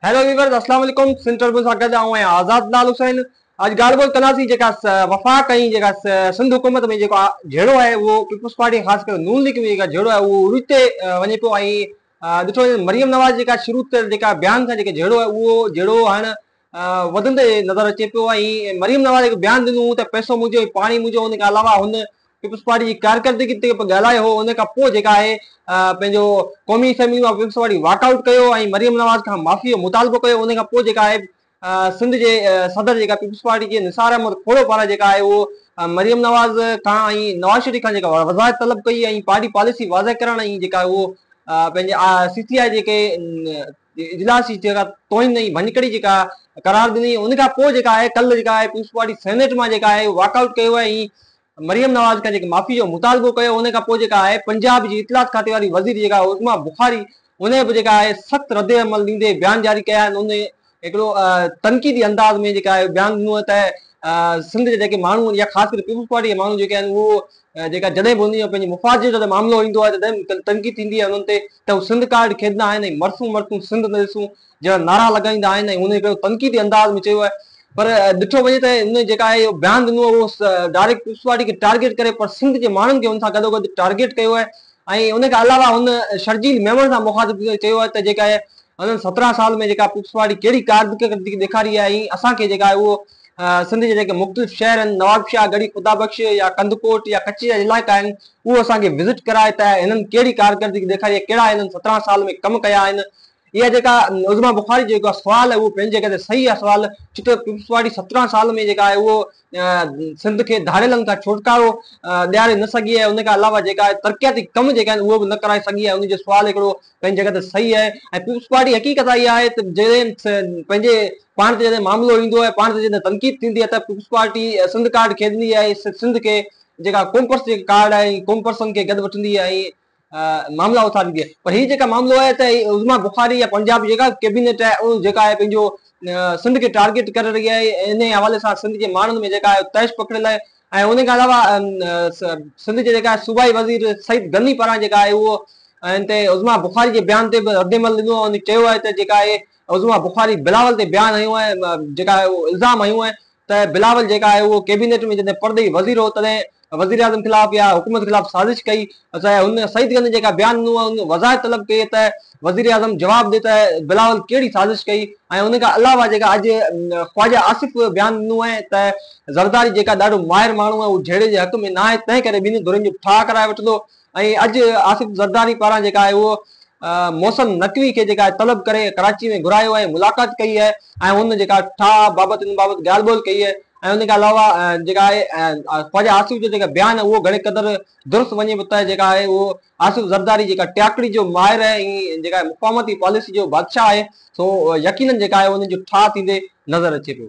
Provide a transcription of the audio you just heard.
Hello viewers اسلام عليڪم Sindh turbo سان گڏ آئون آهيان آزاد لال حسين اڄ ڳالهه ٻولهه ڪنداسين جيڪا وفاق ۽ جيڪا سنڌ حڪومت ۾ جيڪو جهيڙو آهي اهو پيپلز پارٽي خاص ڪري نون ليگ ۾ جيڪا جهيڙو آهي اهو عروج تي وڃي پيو ۽ ڏٺو وڃي مريم نواز جيڪا شروع ٿيل جيڪا بيان کان جيڪا جهيڙو آهي اهو جهيڙو هاڻ وڌندي نظر اچي پيو ۽ مريم نواز هڪ بيان ڏنو ته پئسو منهنجو ۽ پاڻي منهنجو ان کان علاوه هن پيپلز پارٽي جي ڪارڪردگي تي به ڳالهايو هو ان کان پوء جيڪا آهي پنهنجو قومي اسيمبلي مان پيپلز پارٽي واڪ آئوٽ ڪيو ۽ مريم نواز کان معافي جو مطالبو ڪيو ان کان پوء جيڪا آهي سنڌ جي صدر جيڪا پيپلز پارٽي جي نثار احمد کوڙو پاران جيڪا آهي اهو مريم نواز کان ۽ نواز شريف کان جيڪا وضاحت طلب ڪئي ۽ پارٽي پاليسي واضح ڪرڻ ۽ جيڪا اهو پنهنجي سي سي آء جيڪي اجلاس جي جيڪا توهين ۽ ڀڃڪڙي جيڪا قرار ڏني ان کان پوء جيڪا آهي ڪلهه جيڪا آهي پيپلز پارٽي سينيٽ مان جيڪا آهي واڪ آئوٽ ڪيو آهي ۽ مريم نواز کان جيڪي معافي جو مطالبو ڪيو ان کان پوء جيڪا آهي پنجاب جي اطلاعات کاتي واري وزير جيڪا عظميٰ بخاري ان به جيڪا آهي سخت رد عمل ڏيندي بيان جاري ڪيا آهن ان هڪڙو تنقيدي انداز ۾ جيڪا آهي بيان ڏنو آهي ته سنڌ جا جيڪي ماڻهو يا خاص ڪري پيپلز پارٽي جا ماڻهو جيڪي آهن اهو جيڪا جڏهن به انهن جو پنهنجي مفاد جو جڏهن معاملو ايندو آهي تڏهن تنقيد ٿيندي آهي انهن تي ته هو سنڌ ڪارڊ کيڏندا آهن ۽ مرسون مرسون سنڌ نه ڏسون جهڙا نعرا لڳائيندا آهن ۽ هن هڪڙو تنقيدي انداز ۾ چيو آهي پر ڏٺو وڃي ته ان جيڪا آهي اهو بيان ڏنو اهو ڊائريڪٽ پيپلز پارٽي کي ٽارگيٽ ڪري پر سنڌ جي ماڻهن کي ان سان گڏوگڏ ٽارگيٽ ڪيو آهي ۽ ان کان علاوه هن شرجيل ميمڻ سان مخاطب ٿيندي چيو آهي ته جيڪا آهي هنن 17 سال ۾ جيڪا پيپلز پارٽي ڪهڙي ڪارڪردگي ڏيکاري آهي ۽ اسان کي جيڪا آهي اهو سنڌ جي جيڪي مختلف شهر آهن نوابشاهه، ڳڙهي خدا بخش يا ڪنڌڪوٽ يا ڪچي جا علائقا آهن اهو اسان کي وزٽ ڪرائي ته هنن ڪهڙي ڪارڪردگي ڏيکاري آهي ڪهڙا هنن 17 سال ۾ ڪم ڪيا آهن اها جيڪا عظميٰ بخاري جو جيڪو سوال آهي اهو پنهنجي جڳهه تي صحيح آهي سوال ڇو ته پيپلز پارٽي 17 سال ۾ جيڪا آهي اهو سنڌ کي ڌاڙيلن کان ڇوٽڪارو ڏياري نه سگهي آهي ان کان علاوه جيڪا آهي ترقياتي ڪم جيڪا آهن اهو به نه ڪرائي سگهي آهي ان جو سوال هڪڙو پنهنجي جڳهه تي صحيح آهي ۽ پيپلز پارٽي حقيقت اها آهي ته جڏهن پنهنجي پاڻ تي جڏهن معاملو ايندو آهي پاڻ تي جڏهن تنقيد ٿيندي آهي ته پيپلز پارٽي سنڌ ڪارڊ کيڏندي آهي سنڌ کي جيڪا قومپرست جيڪا ڪارڊ آهي قومپرستن کي گڏ وٺندي آهي معاملا اٿاريندي آهي پر هي جيڪا معاملو آهي ته عظميٰ بخاري يا پنجاب جي جيڪا ڪيبينيٽ آهي اهو جيڪا آهي پنهنجو سنڌ کي ٽارگيٽ ڪري رهي آهي ان حوالي سان سنڌ جي ماڻهن ۾ جيڪا آهي طيش پکڙيل آهي ۽ ان کان علاوه سنڌ جي جيڪا صوبائي وزير سعيد غني پاران جيڪا آهي اهو ان تي عظميٰ بخاري جي بيان تي به رد عمل ڏنو آهي ان چيو آهي ته جيڪا آهي عظميٰ بخاري بلاول تي بيان هنيو آهي جيڪا الزام هنيو آهي ته بلاول جيڪا آهي اهو ڪيبينيٽ ۾ جڏهن پرڏيهي وزير هو تڏهن وزيراعظم خلاف يا حڪومت خلاف سازش ڪئي ته هن سعيد غني جيڪا بيان ڏنو آهي ان وضاحت طلب ڪئي ته وزيراعظم جواب ڏي ته بلاول ڪهڙي سازش ڪئي ۽ ان کان علاوه جيڪا اڄ خواجه آصف بيان ڏنو آهي ته زرداري جيڪا ڏاڍو ماهر ماڻهو آهي اهو جهيڙي جي حق ۾ ناهي تنهن ڪري ٻنهي ڌرين جو ٺاهه ڪرائي وٺندو ۽ اڄ آصف زرداري پاران جيڪا آهي اهو محسن نقوي کي جيڪا طلب ڪري ڪراچي ۾ گهرايو آهي ملاقات ڪئي آهي ۽ هن جيڪا ٺاهه بابت ان بابت ڳالهه ٻولهه ڪئي آهي ۽ ان کان علاوه جيڪا آهي خواجه آصف جو جيڪا بيان آهي اهو گهڻي قدر درست وڃي پيو ته جيڪا آهي اهو آصف زرداري جيڪا ٽياڪڙي جو ماهر آهي ۽ جيڪا مفاهمتي پاليسي جو بادشاهه آهي سو يقينن جيڪا آهي ان جو ٺاهه ٿيندي نظر اچي پيو.